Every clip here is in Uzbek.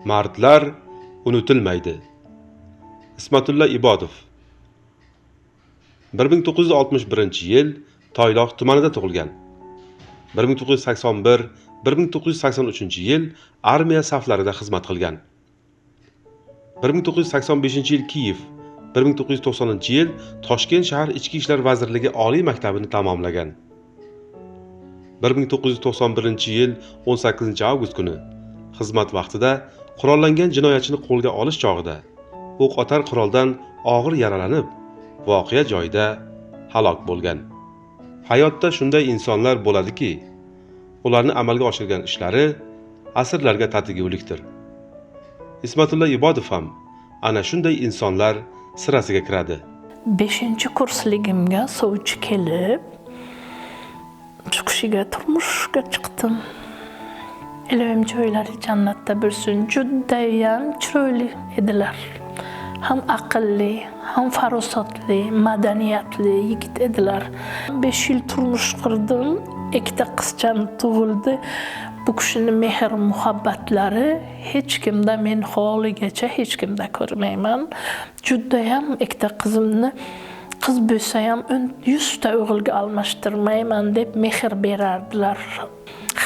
Mardlar unutilmaydi. Ismatulla Ibodov 1961-yil Toyloq tumanida tug'ilgan. 1981-1983 yil armiya saflarida xizmat qilgan. 1985-yil Kiyev, 1990-yil Toshkent shahar Ichki ishlar vazirligi oliy maktabini tamomlagan. 1991-yil 18 avgust kuni xizmat vaqtida qurollangan jinoyatchini qo'lga olish chog'ida o'q otar quroldan og'ir yaralanib, voqea joyida halok bo'lgan. Hayotda shunday insonlar bo'ladiki, ularni amalga oshirgan ishlari asrlarga tatigulikdir. Ismatulla Ibodov ham ana shunday insonlar sirasiga kiradi. Beshinchi kursligimga sovchi kelib, shu kishiga turmushga chiqdim. Iloyim joylari jannatda bo'lsin. Judayam chiroyli edilar. Ham aqlli, ham farosatli, madaniyatli yigit edilar. 5 yil turmush qurdim, ikkita qizcham tug'ildi. Bu kishini mehr muhabbatlari hech kimda, men holigacha hech kimda ko'rmayman. Judayam ikkita qizimni qiz bo'lsa ham 100 ta o'g'ilga almashtirmayman deb mehr berardilar.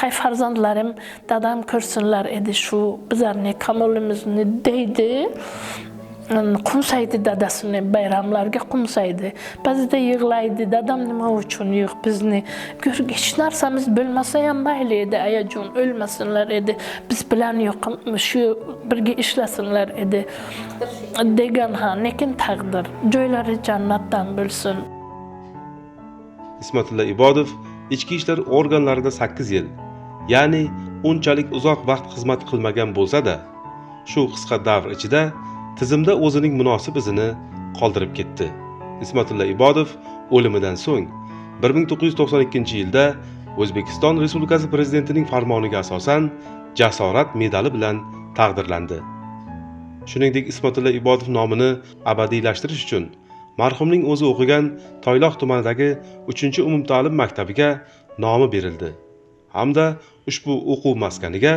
Hay, farzandlarim dadam ko'rsinlar edi shu bizlarni kamolimizni deydi. Qo'msaydi dadasini, bayramlarga qo'msaydi. Ba'zida yig'laydi: "Dadam nima uchun yo'q bizni ko'r, hech narsamiz bo'lmasa ham mayli edi, ayajon, o'lmasinlar edi, biz bilan yo'q, shu birga ishlasinlar edi", degan. Ha, lekin taqdir. Joylari jannatdan bo'lsin. Ismatulla Ibodov ichki ishlar organlarida 8 yil, ya'ni unchalik uzoq vaqt xizmat qilmagan bo'lsa-da, shu qisqa davr ichida tizimda o'zining munosib izini qoldirib ketdi. Ismatulla Ibodov o'limidan so'ng 1992-yilda O'zbekiston Respublikasi Prezidentining farmoniga asosan Jasorat medali bilan taqdirlandi. Shuningdek, Ismatulla Ibodov nomini abadiylashtirish uchun marhumning o'zi o'qigan Toyloq tumanidagi 3 umumta'lim maktabiga nomi berildi hamda ushbu o'quv maskaniga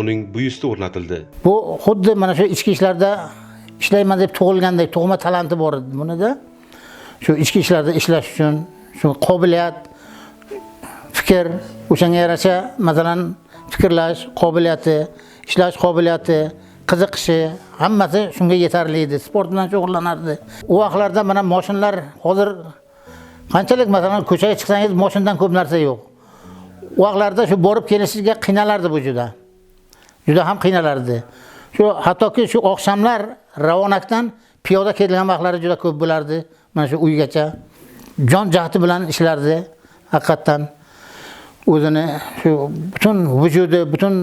uning byusti o'rnatildi. Bu xuddi mana shu ichki ishlarda ishlayman deb tug'ilgandek tug'ma talanti bor edi bunida. Shu ichki ishlarda ishlash uchun shu qobiliyat, fikr, o'shanga yarasha, masalan, fikrlash qobiliyati, ishlash qobiliyati, qiziqishi, hammasi shunga yetarli edi. Sport bilan shug'ullanardi. U vaqtlarda mana moshinlar hozir qanchalik, masalan, ko'chaga chiqsangiz, moshindan ko'p narsa yo'q. U vaqtlarda shu borib kelishiga qiynalardi bu juda. Juda ham qiynalardi. Shu hattoki shu oqshomlar Ravonakdan piyoda kelgan vaqtlari juda ko'p bo'lardi mana shu uygacha. Jon jahdi bilan ishlardi haqiqatdan. O'zini shu butun vujudi, butun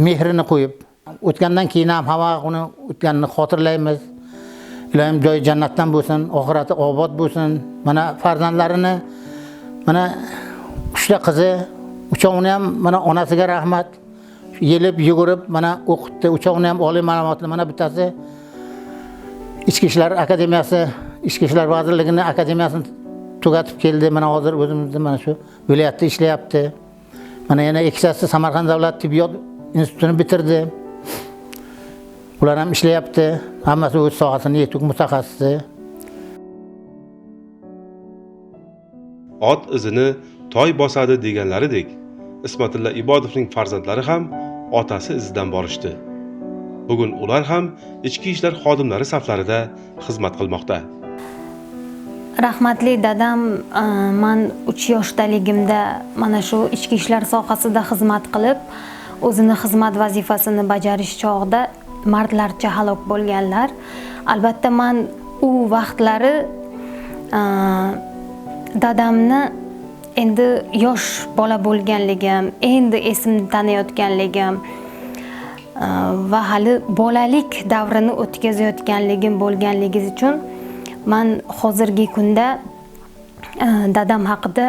mehrini qo'yib o'tgandan keyin ham hamma uni o'tganini xotirlaymiz. Iloyim joyi jannatdan bo'lsin, oxirati obod bo'lsin. Mana farzandlarini, mana uchta qizi, uchovini ham mana onasiga rahmat. Yelib yugurib mana o'qitdi. Uchovini ham oliy ma'lumotli. Mana bittasi Ichki ishlar akademiyasi, Ichki ishlar vazirligini akademiyasini tugatib keldi. Mana hozir o'zimizni mana shu viloyatda ishlayapti. Mana yana ikkitasi Samarqand davlat tibbiyot institutini bitirdi. Ular ham ishlayapti. Hammasi o'z sohasini yetuk mutaxassisi. Ot izini toy bosadi deganlaridek, Ismatulla Ibodovning farzandlari ham otasi izidan borishdi. Bugun ular ham ichki ishlar xodimlari saflarida xizmat qilmoqda. Rahmatli dadam man 3 yoshdaligimda mana shu ichki ishlar sohasida xizmat qilib, o'zini xizmat vazifasini bajarish chog'ida mardlarcha halok bo'lganlar. Albatta, man u vaqtlari dadamni endi yosh bola bo'lganligim, endi esimni taniyotganligim va hali bolalik davrini o'tkazayotganligim bo'lganligi uchun man hozirgi kunda dadam haqida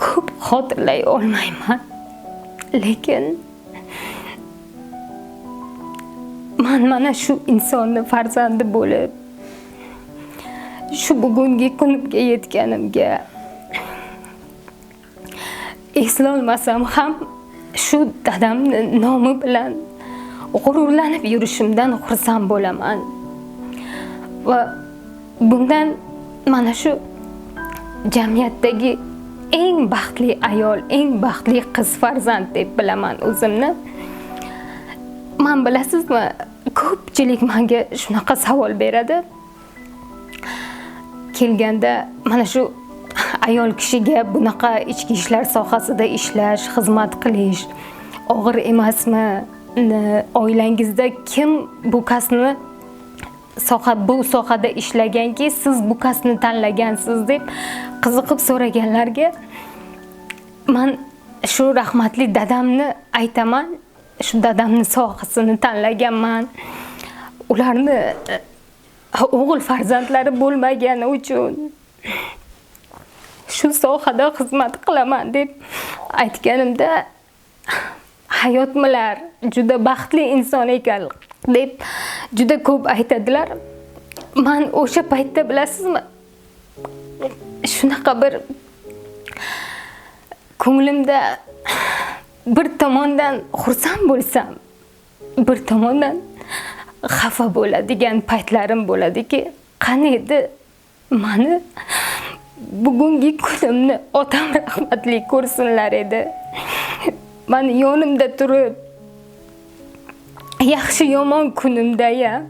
ko'p xotirlay olmayman. Lekin man mana shu insonni farzandi bo'lib shu bugungi kunimga yetganimga Eslolmasam ham shu dadamni nomi bilan g'ururlanib yurishimdan xursand bo'laman. Va bundan mana shu jamiyatdagi eng baxtli ayol, eng baxtli qiz farzand deb bilaman o'zimni. Men bilasizmi, ko'pchilik menga shunaqa savol beradi. Kelganda mana shu ayol kishiga bunaqa ichki ishlar sohasida ishlash, xizmat qilish og'ir emasmi? Oilangizda kim bu kasbni bu sohada ishlaganki, siz bu kasbni tanlagansiz deb qiziqib so'raganlarga men shu rahmatli dadamni aytaman. Shu dadamni sohasini tanlaganman. Ularni o'g'il farzandlari bo'lmagani uchun shu sohada xizmat qilaman deb aytganimda, hayotmilar juda baxtli inson ekan deb juda ko'p aytadilar. Men o'sha paytda bilasizmi, shunaqa bir ko'nglimda bir tomondan xursand bo'lsam, bir tomondan xafa bo'ladigan paytlarim bo'ladiki, qani edi mani bugungi kunimni otam rahmatli ko'rsinlar edi. Mani yonimda turib, yaxshi yomon kunimda-ham,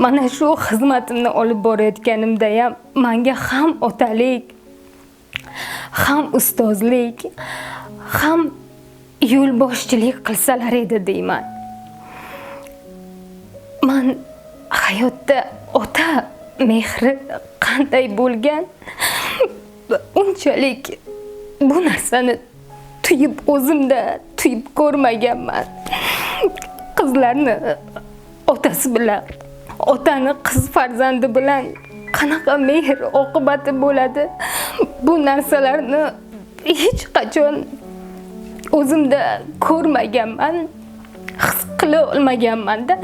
mana shu xizmatimni olib borayotganimda ham menga ham otalik, ham ustozlik, ham yo'lboshchilik qilsalar edi deyman. Men hayotda ota mehri qanday bo'lgan, unchalik bu narsani tuyib o'zimda tuyib ko'rmaganman. Qizlarni otasi bilan, otani qiz farzandi bilan qanaqa mehr oqibati bo'ladi, bu narsalarni hech qachon o'zimda ko'rmaganman, his qila olmaganman-da.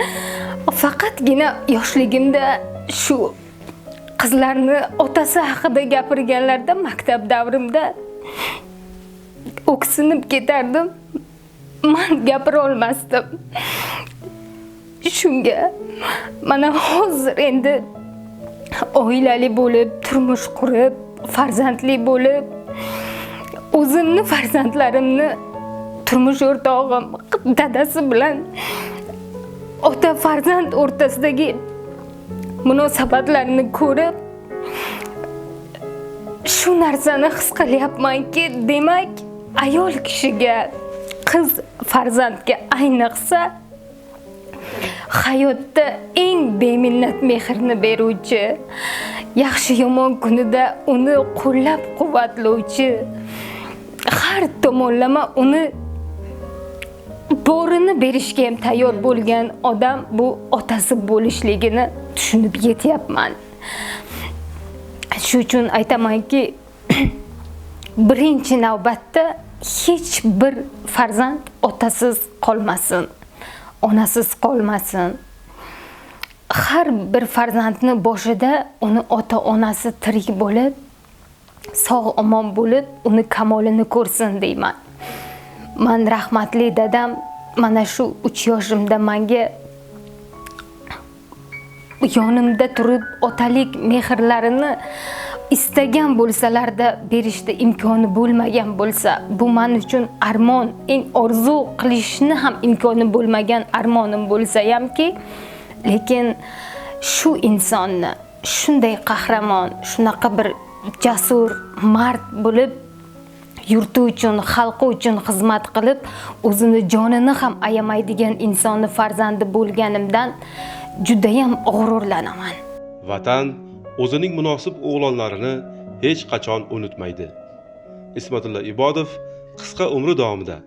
Faqatgina yoshligimda shu qizlarni otasi haqida gapirganlarda maktab davrimda o'ksinib ketardim. Men gapira olmasdim. Shunga mana hozir endi oilali bo'lib, turmush qurib, farzandli bo'lib, o'zimni farzandlarimni turmush o'rtog'im dadasi bilan ota farzand o'rtasidagi munosabatlarni ko'rib shu narsani his qilyapmanki, demak ayol kishiga, qiz farzandga ayniqsa hayotda eng beminnat mehrni beruvchi, yaxshi yomon kunida uni qo'llab-quvvatlovchi, har tomonlama uni borini berishga ham tayyor bo'lgan odam bu otasi bo'lishligini tushunib yetyapman. Shu uchun aytamanki, birinchi navbatda hech bir farzand otasiz qolmasin, onasiz qolmasin. Har bir farzandni boshida uni ota-onasi tirik bo'lib, sog' omon bo'lib, uni kamolini ko'rsin deyman. Men rahmatli dadam mana shu 3 yoshimda menga yonimda turib otalik mehrlarini istagan bo'lsalarda berishda imkoni bo'lmagan bo'lsa, bu men uchun armon, eng orzu qilishni ham imkoni bo'lmagan armonim bo'lsa hamki, lekin shu insonni shunday qahramon, shunaqa bir jasur, mard bo'lib yurti uchun, xalqi uchun xizmat qilib, o'zini jonini ham ayamaydigan insonni farzandi bo'lganimdan juda ham g'ururlanaman. Vatan o'zining munosib o'g'lonlarini hech qachon unutmaydi. Ismatulla Ibodov qisqa umri davomida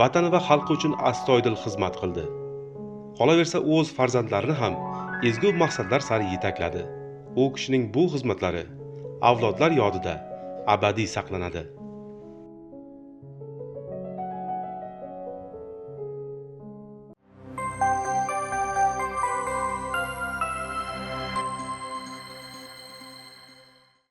vatan va xalqi uchun astoydil xizmat qildi. Qolaversa o'z farzandlarini ham ezgu maqsadlar sari yetakladi. U kishining bu xizmatlari avlodlar yodida abadiy saqlanadi.